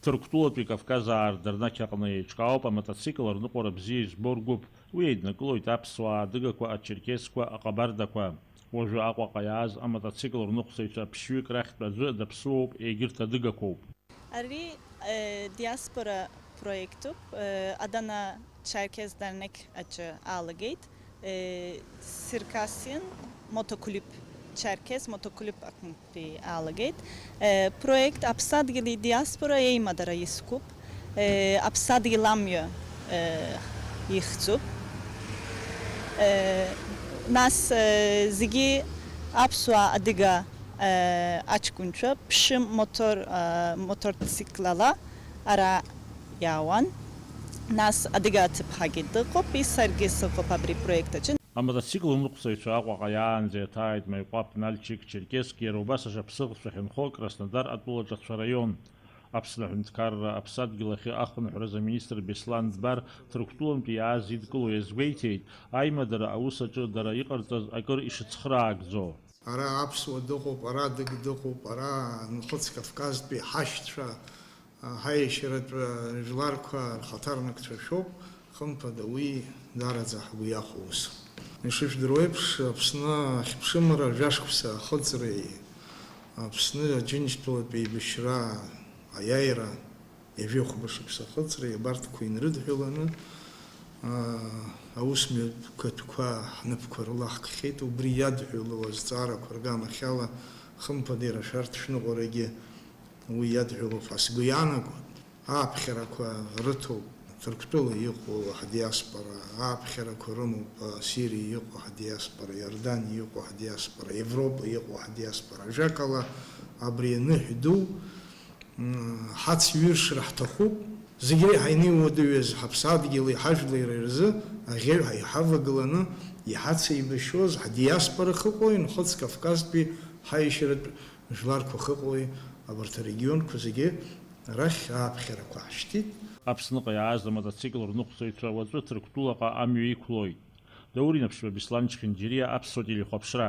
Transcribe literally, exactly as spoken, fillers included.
Ҭырқәтәылатәи Кавказ аардырнақь аҟны еиҿкаауп амотоцикл рныҟәара бзиа избо ргәыԥ. Уи еиднакылоит аԥсуаа адыгақәа, ачерқьесқәа, аҟабардақәа. Уажәы Аҟәаҟа иааз амотоцикл рныҟәцаҩцәа ԥшьҩык рахьтә аӡәы даԥсуоуп, егьырҭ адыгақәоуп. Ари, э, диаспора проектуп, э, Адана Черкес Дернек аҿы алагеит, э, Сиркасиан мотоклуб, Черкес мотоклуб аҟнытәи алагеит. Э, проект Аԥсадгьыли диаспора еимадара иқәуп, э, Аԥсадгьыл амҩа, э, ихьӡуп. Э, нас, э, зегьы аԥсуаа адыга Аҷкәынцәа ԥшьы мотор, мотоциклала ара иаауан. Нас адыга аҭыԥҳагьы дыҟоуп, саргьы сыҟоуп абри апроект аҿы. Амотоцикл ныҟәцаҩцәа Аҟәаҟа иаанӡа иаҭааит Маиҟәаԥ, Нальчик, Черкесск, иара убас ашаԥсыӷцәа ахьынхо Краснодар атәылаҿацәа раион. Аԥсны аҳәынҭқарра аԥсадгьыл ахьы ахынҳәразы аминистр Беслан Дбар Ҭырқәтәылантәи иааз идкыло иазгәеиҭеит, аимадара аус аҿы дара иҟарҵаз акыр ишыцхраагӡо. Ара аԥсуа дыҟоуп, ара адыг дыҟоуп, ара Нхыҵ Кавказтәи ҳашьцәа, ҳаиашьаратә жәларқәа рхаҭарнакцәа шәоуп, хымԥада, уи даараӡа ҳгәы иахәо усуп. Ишыжәдыруа еиԥш, Аԥсны ахьԥшымра жәашықәса ахыҵреи, Аԥсны Аџьынџьтәылатә еибашьра аиааира, ҩажәи хәба шықәса ахыҵреи абарҭқәа инрыдҳәаланы, аа, аусмҩаԥгатәқәа ҳнапқәа рыла ҳкхьеит. Убри иадҳәалоу азҵаарақәа ргамахьала, хымԥада, иара шәарҭ шәныҟәарагьы уи иадҳәалоуп ҳәа сгәы иаанагоит. Ааԥхьарақәа рыҭоуп Ҭырқәтәыла иҟоу ҳдиаспора, ааԥхьарақәа рымоуп Сириа иҟоу ҳдиаспора, Иорданиа иҟоу ҳдиаспора, Европа иҟоу ҳдиаспора. Ажәакала, абри аныҳә ду, м, ҳацҩыршра ҳҭахуп. Зегь реиҳа ианеиуадаҩыз ҳаԥсадгьыли ҳажәлеи рзы аӷьеҩ ҳа-, иҳавагыланы иҳацеибашьуаз ҳдиаспора хыҟои Нхыҵ Кавказтәи ҳаиашьаратә жәларқәа хыҟои, абарҭ арегионқәа зегьы рахь ааԥхьарақәа ҳшьҭит. Аԥсныҟа иааз амотоцикл рныҟәцаҩцәа уаҵәы Ҭырқәтәылаҟа амҩа иқәлоит. Даур Инаԥшьба, Беслан Чхинџьириа, Аԥсуа телехәаԥшра.